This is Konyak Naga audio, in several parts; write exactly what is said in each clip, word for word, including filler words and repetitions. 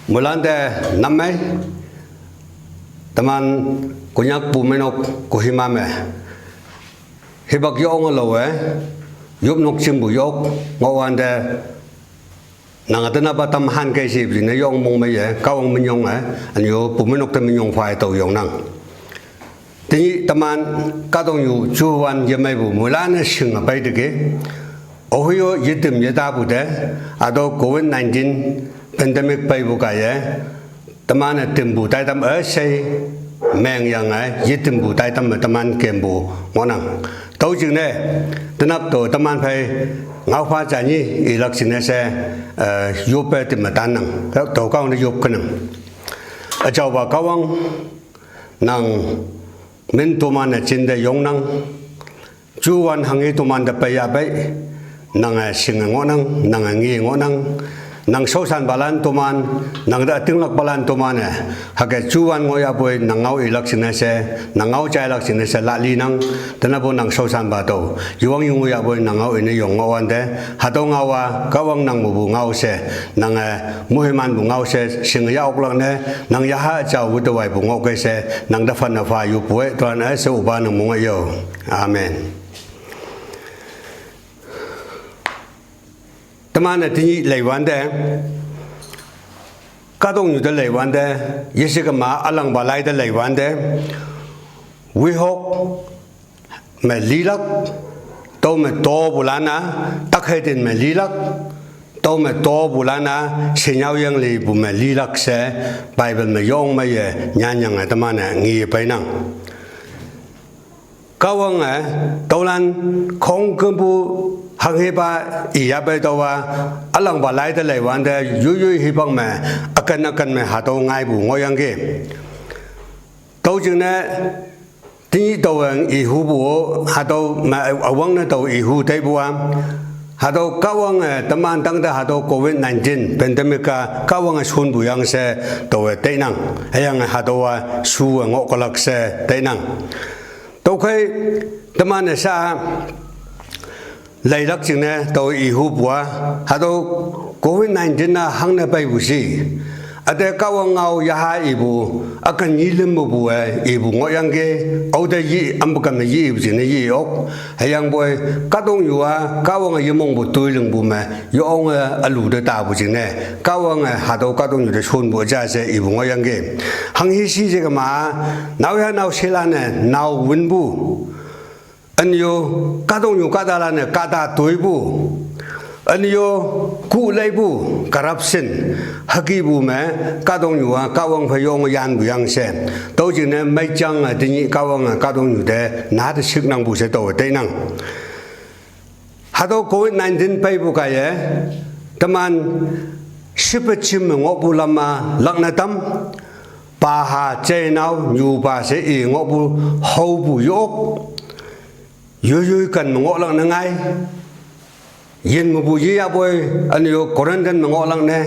Muilante nammei, teman Konyak Bumeinok Kohima me hipak yonge lowe, yopnok jimpu yok ngohwante, nang tenapa tamhan kei shepu jingne yong mongmeiye Kahwang minyong e, ünyu Bumeinok te minyong phai tao yongnang. Tenyih teman kahtoknyu juwan yemeipu moilan-e shinge peiteki, aohe-o yetim yetapu te, hatüo covid nineteen pandemic peipu kaiye, teman-e timpu taitam üshei mengyange yetimpu taitam me teman kempu ngohnang. Tüo jingne, tenap tao teman phei ngaopha ja nyi ilak jingne she, eh, yoppe timme tannang. Tao Kahwang te yop kenang. Üjaopa Kahwang, nang min toman-e jinte yongnang. Juwan hanghe tomante peiya pei, nange shinge ngohnang, nange nge ngohnang. Nang shaoshanpalan toman, nang te ütinglakpalan toman-e, hüke juwan ngohyahpoi nang ngao ilak jingne she, nang ngao jailak jingne she lalinang. Tenapo nang shaoshanpa tao yewang yu ngohyahpoi nang ngao ine yong ngohwante, hatüo ngao-a Kahwang nang mepu ngao she, nange moimanpu ngao she shinge yah oklak ne, nang yaha jao wüte waipu ngohkei she, nang te phanne pha yoppu-e tolan üshei opa nang mong-e yo. Amen. Teman-e tenyih leiwante, kahtoknyu te leiwante, yeshekema ülangpa lai te leiwante, wehok me lilak, tüo me topulan-a, takheiten me lilak, tüo me topulan-a, shenyao yeng lipu me lilak she, Bible me yong meiye nyanyange teman-e nge peinang. Kahwange tüolan khongkümpu hanghepa iyapei tüowa, ülangpa lai te leiwante yoiyoi hipak me, üken üken me hatüo ngaipu ngohyangki. Tüo jingne, tenyih taowe ihupu-o, hatüo me üwangne tao ihu teipu-a, hatüo Kahwange teman tangte hatüo covid nineteen pandemic-a Kahwange shonpu yang she taowe tainang. Hüyange hatüowa shuwe ngohkelak she tainang. Tüokhei teman-e sha leilak jingne tao ihupu-a, hatüo covid nineteen-a hangne peipu shi. Üte Kahwang ngao yaha ipu, üken nyilim mepu-e ipu ngohyangki, aote yi ampu kame yi ipu jingne yi ok. Hüyangpoi kahtoknyu-a Kahwange yemongpu toi lingpu me yonge ülu te tapu jingne, Kahwange hatüo kahtoknyu te shonpu ja she ipu ngohyangki. Hanghe shi jekema, naoya nao shelan-e nao winpu, ünyo kahtoknyu kahtalan-e kahta toipu, ünyo ku leipu, corruption, hükepu me kahtoknyu-a Kahwang phei yonge yanpu yang she. Tüo jingne meijange tenyih Kahwange kahtoknyu te nate shiknangpu she taowe tainang. Hatüo covid nineteen peipu kaiye, teman shipe jim me ngohpu lam-a lakne tam, paha jeinao nyupa she i ngohpu haopu yok, yoiyoi ken me ngohlak ne ngai, yin mepu yeyahpoi, ünyo quarantine me ngohlak ne,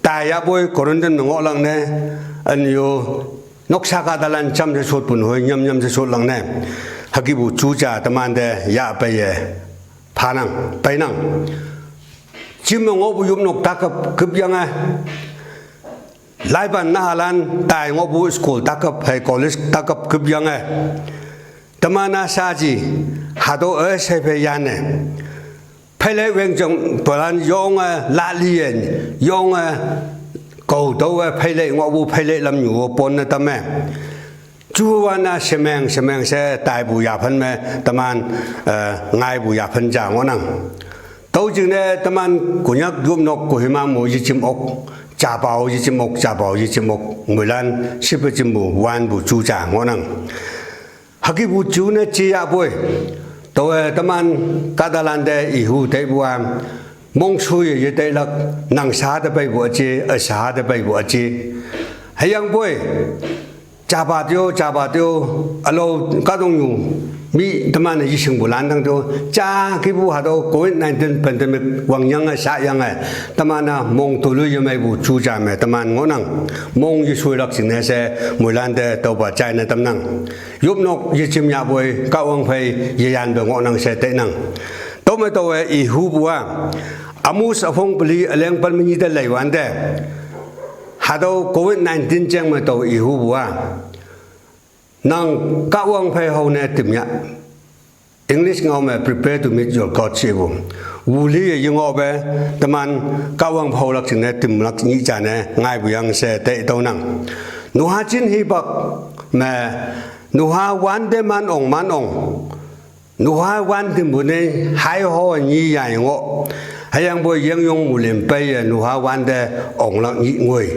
taiyahpoi quarantine me ngohlak ne, ünyo noksa kahtalan jam she shotpu nehoi nyam nyam she shotlak ne, hükepu ju ja temante yahpeiye phanang peinang. Jim me ngohpu yopnok takap küpyange, laipan nahalan tai ngohpu school takap hei college takap küpyange, teman-a shaji, hatüo üshei phei yanne, pheilei wengjang palan yonge laliye, yonge kao tüowe pheilei ngohpu pheilei lamnyu-o ponne tamme. Juwan-a shemeng shemeng she taipu yaphen me teman, eh, ngaipu yaphen ja ngohnang. Tüo jingne teman Konyak yopnok Kohima mo yejim ok, japao yejim ok, japao yejim ok, moilan shipe jimpu wanpu ju ja ngohnang. Hükepu ju ne jeyahpoi, taowe teman kahtalante ihu teipu-a, mongshoye yeteilak, nang sha te peipu üje, üsha te peipu üje. Hüyangpoi, japa teo, japa teo, ülao kahtoknyu, mi teman-e yeshingpu lantang teo, ja kepu hatüo covid nineteen pandemic wangyange shayange, teman-a mong toloi yemeipu ju ja me teman ngohnang, mong yeshoilak jingne she, moilante tüopa jaine tamnang. Yopnok yejim yahpoi Kahwang phei yeyanpe ngohnang she tainang. Tüome taowe ihupu-a, Amos üpong peli üleng pen me nyi te leiwante, hatüo covid nineteen jeng me tao ihupu-a, nang Kahwang phei hao ne tim yah. English ngao me prepare to meet your God shepu. Wuli ye yengohpe, teman Kahwang phaolak jingne timlak nyih ja ne ngaipu yang she teitüonang. Nuha jin hipak me, nuha wante man ong man ong. Nuha wan timpu ne, haiho nyi ya yengoh. Hüyangpoi yengyong mulim peiye nuha wante onglak nyih ngoi.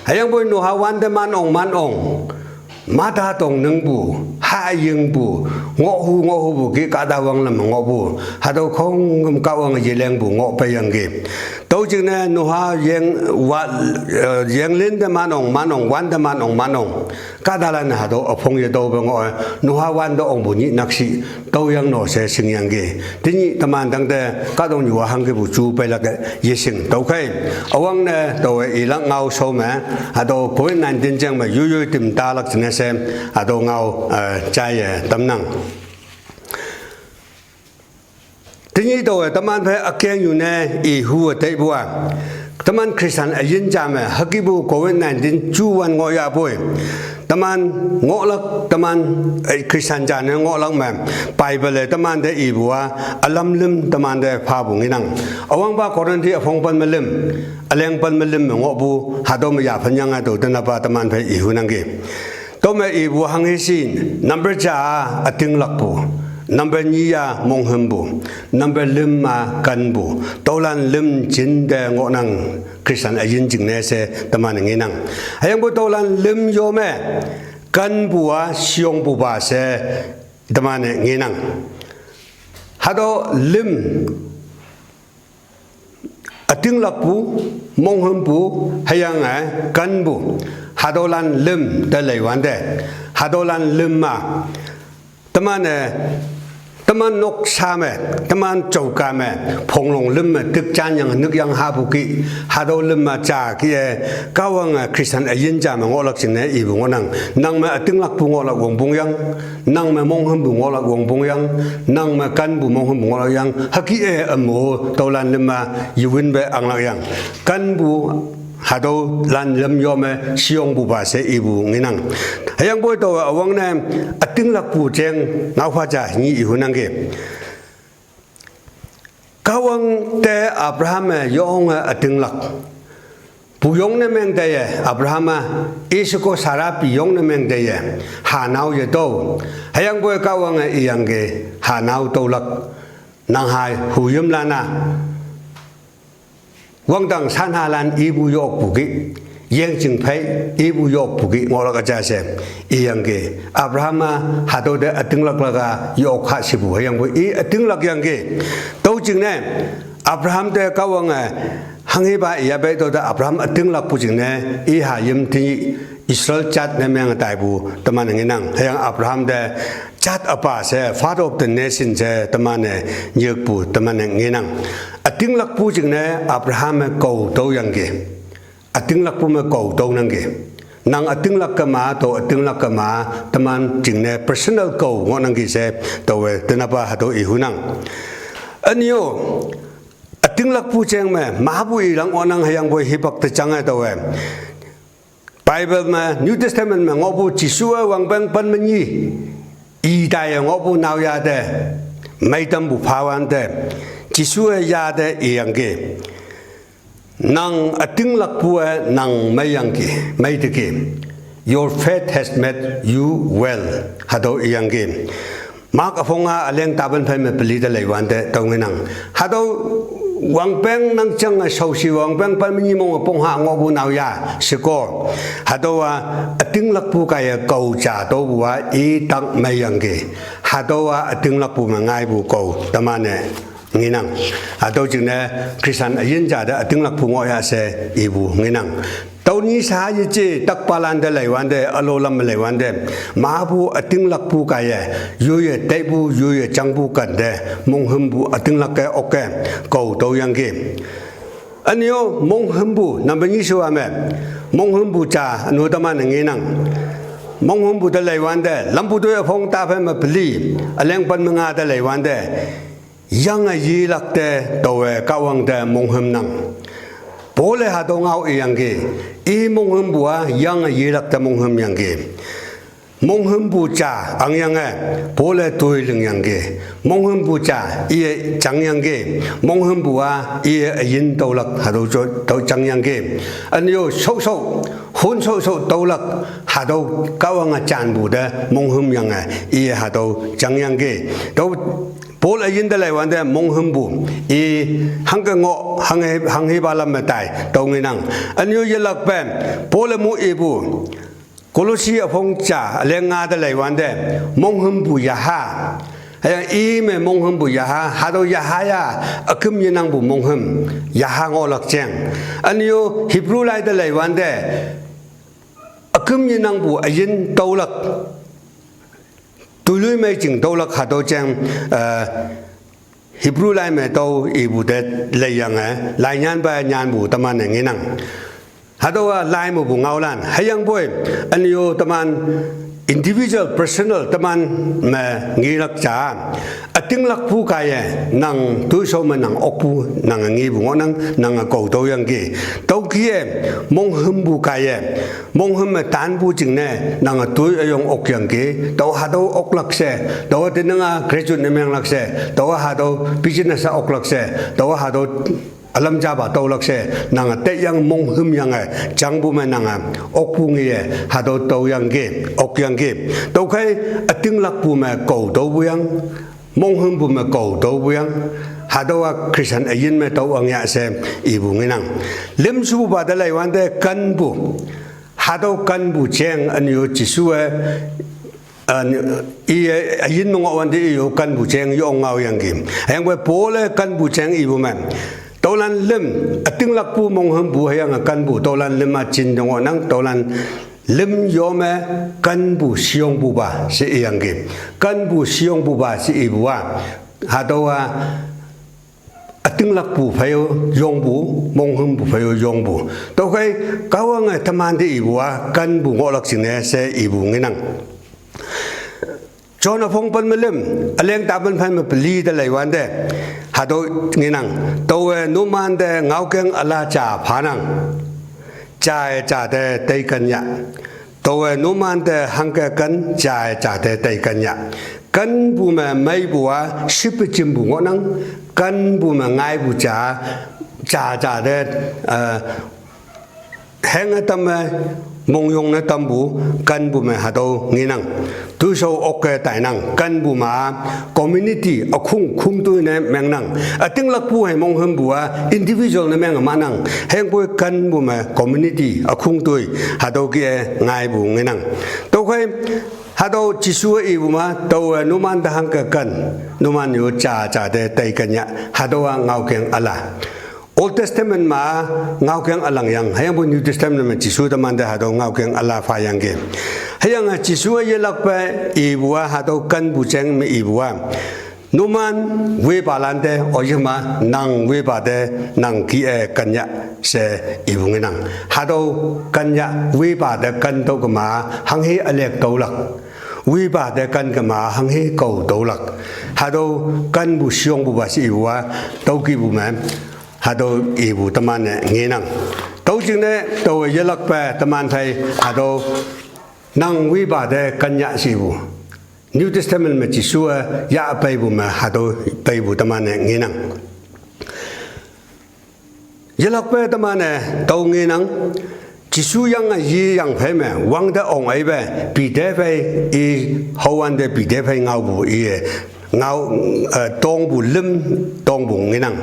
Hüyangpoi nuha wante man ong man ong. Mata tong ningpu, hayingpu, ngohhu ngohhupu ki kahta wanglam ngohpu. Hatüo khongküm Kahwang yelengpu ngoh peiyangki. Tüo jingne nuha yeng wa, eh, yenglin te man ong man ong, wante man ong man ong. Kahtalan hatüo üpong yetaope ngoh-e, nuha wante ongpu nyih nakshih, tüoyang no she shingyangki. Tenyih teman tangte kahtoknyu-a hangkepu ju peilak-e yeshing tüokhei. Üwangne taowe ilak ngao shao me, hatüo covid nineteen jeng me yoiyoi tim talak jingne she, hatüo ngao, eh, jaiye tamnang. Tenyih taowe teman phei ükengnyu ne ihu-e teipu-a, teman Christian üyin ja me hükepu covid nineteen juwan ngohyahpoi. Teman ngohlak, teman, eh, Christian ja ne ngohlak me, Bible-e temante ipu-a, ülam lüm temante phapu ngenang. Üwangpa Korinthi üpong pen me lüm, üleng pen me lüm me ngohpu, hatüo me yaphenyange tao tenapa teman phei ihunangki. Tüome ipu hanghe shi, number ja-a ütinglakpu, number nyi-a monghümpu, number lüm-a kenpu, tüolan lüm jinte ngohnang Christian üyin jingne she teman ngenang. Hüyangpoi tüolan lüm yo me, kenpu-a sheyongpupa she teman ngenang. Hatüo lüm ütinglakpu, monghümpu, hüyange kenpu, hatüolan lüm te leiwante, hatüolan lüm-a, teman-e, teman noksa me, teman jaoka me, phonglong lüm me tikjan yange nük yang hahpu ki, hatüo lüm-a ja ki-e, Kahwange Christian üyin ja me ngohlak jingne ipu ngohnang. Nang me ütinglakpu ngohlak wongpong yang, nang me monghümpu ngohlak wongpong yang, nang me kenpu monghümpu ngohlak yang, hüke-e ümo tüolan lüm-a yewinpe anglak yang. Kenpu hatüolan lüm yo me sheyongpupa she ipu ngenang. Hüyangpoi taowe üwangne ütinglakpu jeng ngaopha ja nyi ihunangki. Kahwang te Abraham-e yonge ütinglak. Puyong ne meng teiye Abraham-a, Ishak-o Sarah puyong ne meng teiye, hanao yetüoh. Hüyangpoi Kahwange iyangki, hanao tüolak. Nang hai huyimlan-a wangdang shanhalan ipu yokpu ki, yengjing phei ipu yokpu ki ngohlak üja she iyangki. Abraham-a hatüo te ütinglaklak-a yok ha shipu hüyangpoi i ütinglak yangki. Tüo jingne Abraham te Kahwange hanghepa iya pei tüote Abraham ütinglakpu jingne i hayim tenyih Israel jat ne meng taipu teman ngenang. Hüyange Abraham te jat üpa she, father of the nation she teman-e nyikpu teman ngenang. Ütinglakpu jingne Abraham-e kao tüoyangki. Ütinglakpu me kao tüonangki. Nang ütinglak kema, tao ütinglak kema, teman jingne personal kao ngohnangki she, taowe tenapa hatüo ihunang. Ünyo, ütinglakpu jeng me mapu ilang ngohnang hüyangpoi hipak te jange taowe Bible me, New Testament me ngohpu Jesuwe wangpeng pen me nyi, i taiye ngohpu naoya te, meitampu phawante, Jesuwe ya te iyangki. Nang ütinglakpu-e nang meiyangki, meiteki. Your faith has made you well. Hatüo iyangki. Mark üpong-a üleng tapan phei me peli te leiwante tüo ngenang. Hatüo wangpeng nang jange shaoshi wangpeng pen me nyi mong ponghah ngohpu naoya sheko. Hatüowa ütinglakpu kaiye kao ja tüopu-a i tak meiyangki. Hatüowa ütinglakpu me ngaipu kao teman-e ngenang. Hatüo jingne Christian üyin ja te ütinglakpu ngohya she ipu ngenang. Tüo nyi sha yeje takpalan te leiwante, ülo lam me leiwante, mapu ütinglakpu kaiye, yoiye teipu, yoiye jangpu kente, monghümpu ütinglak-e okke kao tüoyangki. Ünyo monghümpu number nyi shuwa me, monghümpu ja ünu teman ngenang. Monghümpu te leiwante, lampu toi üpong tapan me peli, üleng pen me nga te leiwante, yange yelak te taowe Kahwang te monghümnang. Paul-e hatüo ngao iyangki, i monghümpu-a yange yelak te monghümyangki. Monghümpu ja angyange, Paul-e toi lingyangki. Monghümpu ja iye jangyangki. Monghümpu-a iye üyin tüolak hatüo jo, tüo jangyangki. Ünyo shaoshao, hon shaoshao tüolak hatüo Kahwange janpu te monghümyange, iye hatüo jangyangki. Tüo Paul üyin te leiwante monghümpu, i hangke ngoh, hanghe, hanghepa lam me tai tüo ngenang. Ünyo yelakpe, Paul-e mu ipu, Kolosi üpong ja üleng nga te leiwante, monghümpu yaha. Hüyange i me monghümpu yaha, hatüo yaha ya, üküm yenangpu monghüm, yaha ngohlak jeng. Ünyo Hebrew lai te leiwante, üküm yenangpu üyin tüolak, toiloi mei jing tüolak hatüo jeng, eh, Hebrew lai me tüo ipu te leiyange, lainyanpa nyanpu teman-e ngenang. Hatüowa lai mepu ngaolan, hüyangpoi, ünyo teman individual, personal teman me ngelak ja, ütinglakpu kaiye, nang toishao me nang okpu, nange ngepu ngohnang, nange kao tüoyangki. Tüokih-e, monghümpu kaiye, monghüm me tanpu jingne, nange toi üyong okyangki, tao hatüo oklak she, tao tenanga graduate ne menglak she, tao hatüo business-a oklak she, tao hatüo ülam japa tüolak she, nange teiyang monghümyange, jangpu me nange, okpu ngeye, hatüo tüoyangki, okyangki. Tüokhei, ütinglakpu me kao tüopuyang, monghümpu me kao tüopuyang, hatüowa Christian üyin me tüo angya she ipu ngenang. Lümshupa te leiwante kenpu, hatüo kenpu jeng ünyo Jesu-e, eh, iye, üyin me ngohwante iyo kenpu jeng yong ngaoyangki. Hüyangpoi Paul-e kenpu jeng ipu me, tüolan lüm, ütinglakpu monghümpu hüyange kenpu, tüolan lüm-a jin te ngohnang, tüolan lüm yo me kenpu sheyongpupa she iyangki. Kenpu sheyongpupa she ipu-a, hatüowa ütinglakpu phei-o yongpu, monghümpu phei-o yongpu. Tüokhei, Kahwange temante ipu-a kenpu ngohlak jingne she ipu ngenang. John üpong pen me lüm, üleng tapen phei me peli te leiwante, hatüo ngenang. Taowe numante ngaokeng üla ja phanang. Jaye ja te teiken ya. Taowe numante hangke ken, jaye ja te teiken ya. Kenpu me meipu-a shippe jimpu ngohnang. Kenpu me ngaipu ja, ja ja te, eh, henge tamme, mongyong ne tampu, kenpu me hatüo ngenang. Toishao okke tainang, kenpu ma, community, ükhung, khungtoi ne mengnang. Ütinglakpu hei monghümpu-a, individual ne meng mahnang. Hüyangpoi kenpu me, community, ükhungtoi, hatüo kih-e ngaipu ngenang. Tüokhei, hatüo Jesu-e ipu ma, taowe numante hangke ken, numan yo ja ja te teiken ya, hatüowa ngaokeng üla. Old Testament ma ngaokeng ülangyang, hüyangpoi New Testament me Jesu temante hatüo ngaokeng üla phayangki. Hüyange Jesu-e yelakpe ipu-a hatüo kenpu jeng me ipu-a, numan wepalante, oyema nang wepa te nang kih-e ken ya she ipu ngenang. Hatüo ken ya wepa te ken tüo kema hanghe ülek tüolak. Wepa te ken kema hanghe kao tüolak. Hatüo kenpu sheyongpupa she ipu-a, tüokihpu me, hatüo ipu teman-e ngenang. Tüo jingne taowe yelakpe teman phei hatüo nang wepa te ken ya she ipu, New Testament me Jesu-e yah peipu me hatüo peipu teman-e ngenang. Yelakpe teman-e tüo ngenang, Jesu yange yeyang phei me wangte ong eipe, Peter phei i, hawante Peter phei ngaopu iye, ngao, eh, tongpu lüm, tongpu ngenang.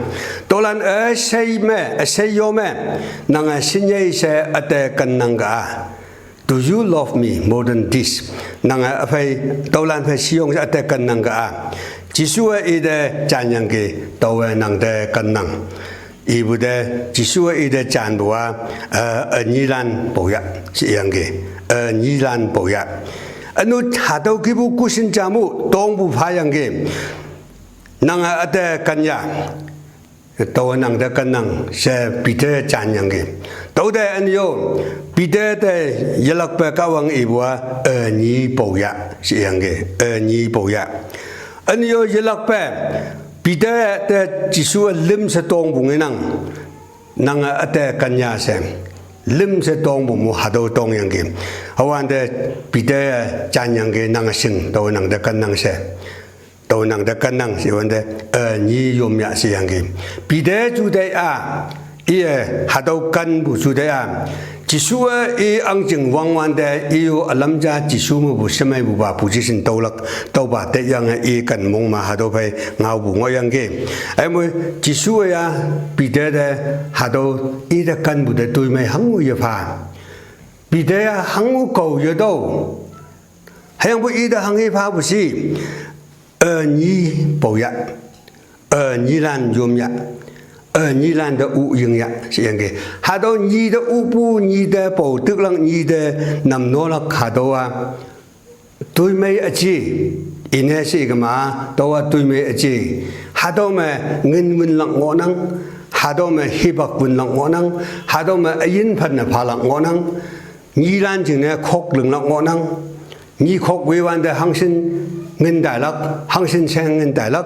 Tüolan üshei me, üshei yo me, nange shinyei she üte kennang ka-a. Do you love me more than this? Nange üphei, tüolan phei sheyong she üte kennang ka-a. Jesu-e ite janyangki, taowe nangte kennang. Ipu te, Jesu-e ite janpu-a, eh, ünyilan paoya, sheyangki, ünyilan paoya. Ünu hatüo kihpu kusin jamu, tongpu phayangki. Nange üte ken ya. Taowe nangte kennang she Peter janyangki. Tüote ünyo, Peter te yelakpe Kahwang ipu-a, ünyi paoya, sheyangki, ünyi paoya. Ünyo yelakpe, Peter te Jesu lim she tongpu ngenang, nange üte kenya she. Lim she tongpu mo hatüo tongyangki. Hüwante Peter janyangki nange shing tao nangte kennang she. Tao nangte kennang she wante, eh, nyi yom ya sheyangki. Peter ju te a, iye hatüo kenpu ju te a. Jesuwe i ahngching wangwante, i-o ülam ja Jesu mepu shemeipupa position tüolak, tüopa teyange i ken mong me hatüo phei ngaopu ngohyangki. Aimoi Jesuwe ya Peter te hatüo ite kenpu te toimei hango yepha. Peter ya hango kao yetüoh. Hüyangpoi ite hanghe phapu shi, eh, nyi pao ya, eh, nyilan yom ya, eh, nyilan te u ying ya sheyangki. Hatüo nyi te upu, nyi te pao tiklak, nyi te namnolak hatüowa toimei üji, ine she kema, tüowa toimei üji. Hatüo me ngin winlak ngohnang, hatüo me hipak winlak ngohnang, hatüo me üyin phenne phalak ngohnang. Nyilan jingne khok linglak ngohnang. Nyi khok wiwante hangshin ngin tailak, hangshin sheng ngin tailak.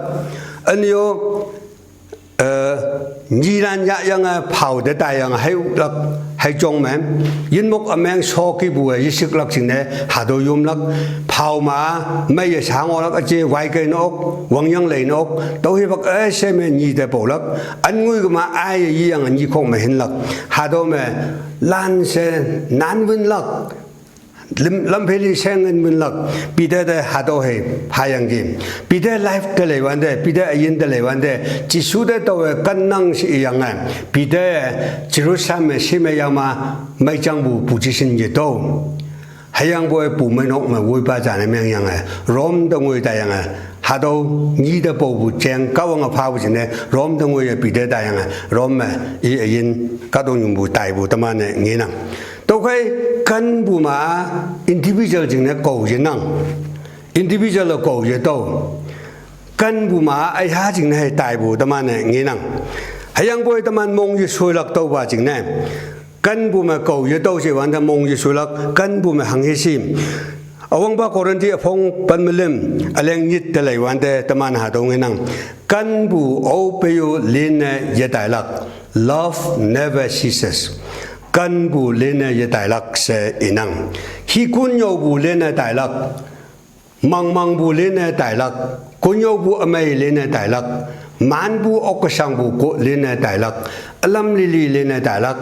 Ünyo, eh, nyilan yahyange phao te taiyange heilak, heijong me, yinmok ümeng shokipu-e yeshiklak jingne hatüo yomlak. Phao ma meiye sha ngohlak üje waikei nok, wangyang lei nok, tüo hipak üshe me nyi te paolak. Ünngoi kema aiye yiyange nyi khok me hinlak. Hatüo me lan she nan winlak. Lam, lamphei li sheng ngin winlak. Peter te hatüo hei phayangki. Peter life te leiwante, Peter üyin te leiwante, Jesu te taowe kennang she iyange, Peter Jerusalem me shime yama meijangpu position yetüoh. Hüyangpoi pumeinok me woipa jane mengyange, Rome te ngoi taiyange, hatüo nyi te paopu jeng Kahwange phapu jingne, Rome te ngoiye Peter taiyange, Rome me i üyin kahtoknyupu taipu teman-e ngenang. Tüokhei kenpu ma individual jingne kao yenang. Individual kao yetüoh. Kenpu ma üha jingne hei taipu teman-e ngenang. Hüyangpoi teman mong yeshoilak tüopa jingne kenpu me kao yetüoh she wante mong yeshoilak kenpu me hanghe shi. Üwangpa Korinthi üpong pen me lüm, üleng nyit te leiwante teman hatüo ngenang. Kenpu aope-o linne yetailak. Love never ceases. Kenpu linne yetailak she inang. Hikun nyüopu linne tailak. Mangmangpu linne tailak, konnyüopu ümei linne tailak, manpu okkeshangpu ko linne tailak, ülam lili linne tailak,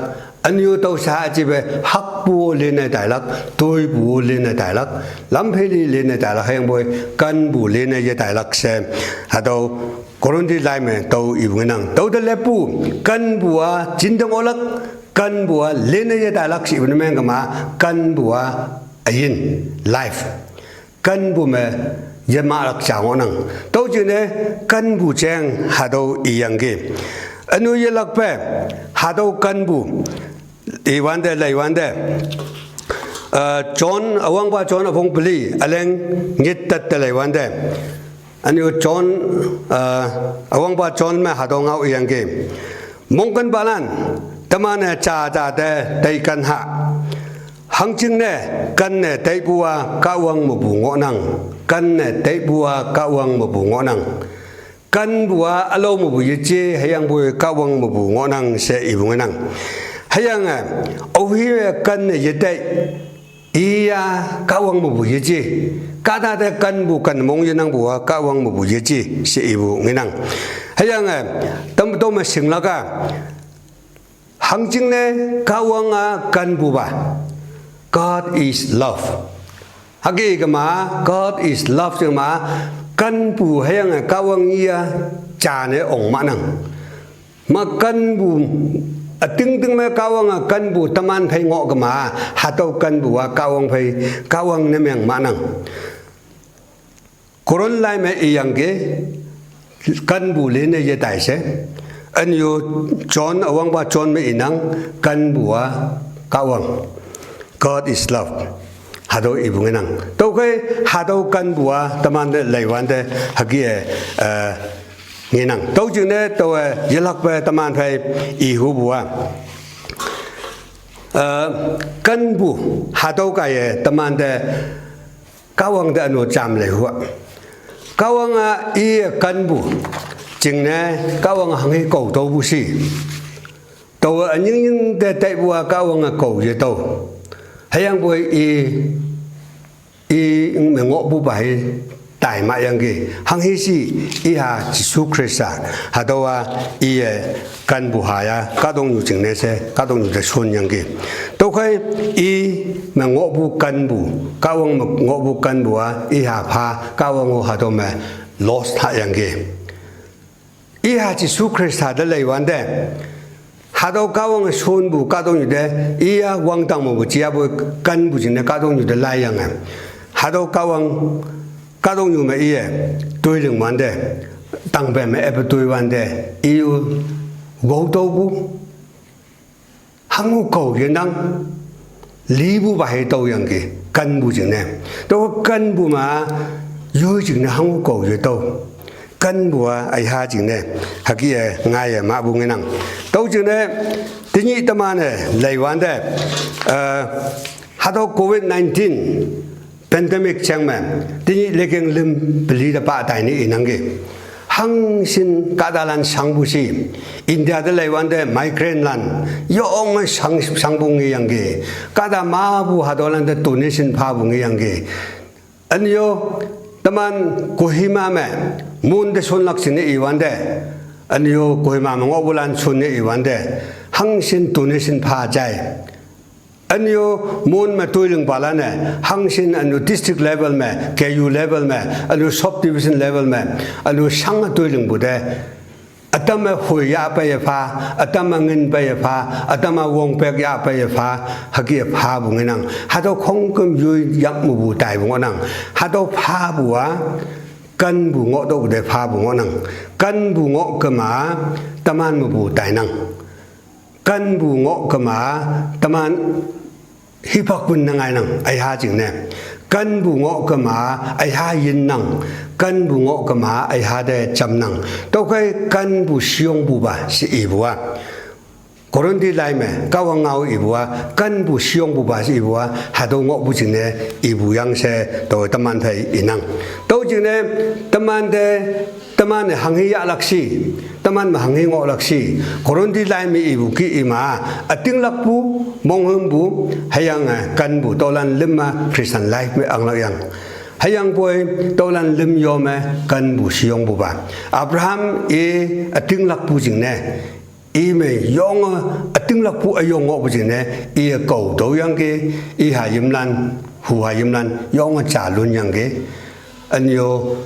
ünyu tao sha jipe hakpu linne tailak, toipu linne tailak, lamphei li linne tailak, hüyangpoi kenpu linne yetailak she. Hatüo Korinthi lai me tao ipu ngenang. Tüote leppu, kenpu-a jinte ngohlak, kenpu-a linne yetailak she ipu ne meng kema, kenpu-a üyin, life. Kenpu me yemahlak ja ngohnang. Tüo jingne kenpu jeng hatüo iyangki. Ünu yelakpe, hatüo kenpu, iwante, leiwante. Eh, John, üwangpa John üpong peli, üleng nyit tet te leiwante. Ünu John, eh, üwangpa John me hatüo ngao iyangki. Mongkenpalan, teman-e ja ja te teiken ha. Hangjingne, kenne teipu-a Kahwang mepu ngohnang. Kenne teipu-a Kahwang mepu ngohnang. Kenpu-a ülao mepu yeje, hüyangpoi Kahwang mepu ngohnang she ipu ngenang. Hüyange, aohi-e kenne yetei, iya Kahwang mepu yeje. Kahta te kenpu ken mong yenangpu-a Kahwang mepu yeje she ipu ngenang. Hüyange, tam tüo me shinglak-a, hangjingne Kahwang-a kenpupa. God is love. Hüke kema, God is love jema, kenpu hüyange Kahwang iya jane ong mahnang. Ma kenpu, ütingting me Kahwange kenpu teman phei ngoh kema, hatüo kenpu-a Kahwang phei, Kahwang ne meng mahnang. Korinth lai me iyangki, kenpu linne yetai she. Ünyu John, üwangpa John me inang, kenpu-a Kahwang. God is love. Hatüo ipu ngenang. Tüokhei hatüo kenpu-a temante leiwante hüke-e, eh, ngenang. Tüo jingne taowe yelakpe teman phei ihupu-a. Eh, kenpu hatüo kaiye temante Kahwang te ünu jam leihu-a. Kahwang-a iye kenpu, jingne Kahwange hanghe kaotüopu she, taowe ünyingnying te taipu-a Kahwange kao yetüoh. Hüyangpoi i, i me ngohpupa hi tai mahyangki. Hanghe she, iha Jesu Khrista, hatüowa iye kenpu ha ya kahtoknyu jingne she kahtoknyu te shonyangki. Tüokhei i me ngohpu kenpu, Kahwang me ngohpu kenpu-a iha pha, Kahwang-o hatüo me loss hayangki. Iha Jesu Khrista te leiwante, hatüo Kahwange shonpu kahtoknyu te, iya wangdang mepu jiapu kenpu jingne kahtoknyu te laiyange. Hatüo Kahwang, kahtoknyu me iye toiling wante, tangpe me epe toi wante, i-o ngaotüopu hango kao yenang, lipupa hi tüoyangki, kenpu jingne. Tüo kenpu me, yoi jingne hango kao yetüoh. Kenpu-a aiha jingne, hüke ngaiye mahpu ngenang. Tüo jingne, tenyih teman-e leiwante, eh, hatüo covid nineteen pandemic jeng me, tenyih lekeng lüm peli te pa taine inangki. Hangshin kahtalan shangpu she, India te leiwante migrantlan, yonge shang, shangpu ngeyangki. Kahta mapu hatüolante donation phapu ngeyangki. Ünyo, teman Kohima me, mon te shonlak jingne iwante, ünyo Kohima me ngohpulan shonne iwante, hangshin donation pha jai. Ünyo mon me toilingpalan-e, hangshin ünyo district level me, K U level me, ünyo sub division level me, ünyo shange toilingpu te, ütam-e hoi yahpeiye pha, ütam-e ngin peiye pha, ütam-e wongpek yahpeiye pha, hüke phapu ngenang. Hatüo khongküm yoi yak mepu taipu ngohnang. Hatüo phapu-a, kenpu ngohtüoh te phapu ngohnang. Kenpu ngoh kema, teman mepu tainang. Kenpu ngoh kema, teman hipak pun ne ngainang, aiha jingne. Kenpu ngoh kema, aiha yinnang. Kenpu ngoh kema, aiha te jamnang. Tüokhei kenpu shiyongpupa she ipu-a, Korinthi lai me, Kahwang ngao ipu-a, kenpu shiyongpupa she ipu-a, hatüo ngohpu jingne ipu yang she tao teman phei inang. Tüo jingne, temante, teman-e hanghe yahlak she, teman me hanghe ngohlak she, Korinthi lai me ipu ki ima, ütinglakpu, monghümpu, hüyange kenpu, tüolan lüm-a Christian life me anglak yang. Hüyangpoi, tüolan lüm yo me kenpu shiyongpupa, Abraham-e ütinglakpu jingne, ime yonge ütinglakpu üyong ngohpu jingne, iye kao tüoyangki, iha yimlan, huha yimlan yonge ja lunyangki. Ünyo,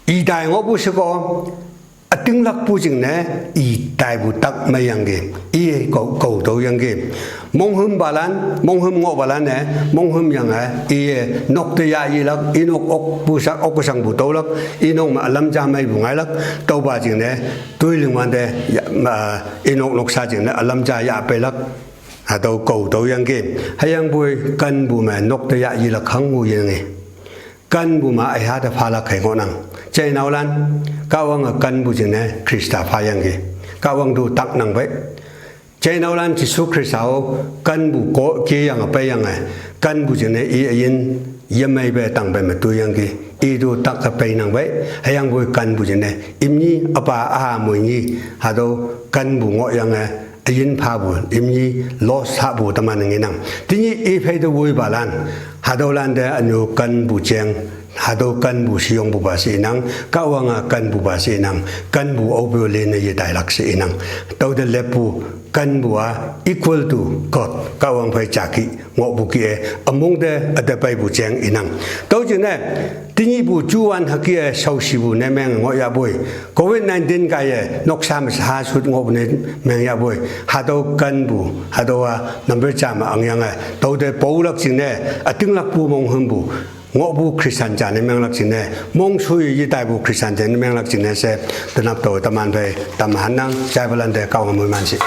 itai ngohpu sheko, ütinglakpu jingne, itaipu tak meiyangki, iye kao, kao tüoyangki. Monghümpalan, monghüm ngohpalan-e, monghüm yange, iye nok te yah yilak, inok okpu shang, okpu shangpu tüolak, inok me ülam ja meipu ngailak, tüopa jingne, toiling wante, ya, ma, inok noksa jingne, ülam ja yahpeilak, hatüo kao tüoyangki. Hüyangpoi kenpu me nok te yah yilak hango yange. Kenpu me aiha te phalak khei ngohnang. Jeinaolan, Kahwange kenpu jingne Khrista phayangki. Kahwang tu taknang pei. Jeinaolan Jesu Khrista-o kenpu ko keyange peiyange, kenpu jingne i üyin yemeipe tangpe me toiyangki. I tu tak-e peinang pei, hüyangpoi kenpu jingne imni üpa üha moini, hatüo kenpu ngohyange, üyin phapu, imni loss hahpu teman ngenang. Tenyih i phei te woipalan, hatüolan te ünyo kenpu jeng, hatüo kenpu shiyongpupa she inang, Kahwange kenpupa she inang, kenpu aope-o lenne yetailak she inang. Tüote leppu kenpu-a equal to God, Kahwang phei jaki ngohpu kih-e, ümong te üte peipu jeng inang. Tüo jingne, tenyihpu juwan hüke-e shaoshipu ne meng ngohyahpoi, covid nineteen kaiye noksa me shaha shut ngohpu ne meng yahpoi, hatüo kenpu, hatüowa number ja me angyange, tüote paolak jingne, ütinglakpu monghümpu, ngohpu Christian ja ne menglak jingne, mongshu yetaipu Christian ja ne menglak jingne she, tenap tao teman phei tamhannang, jaipalante Kahwange moiman shi.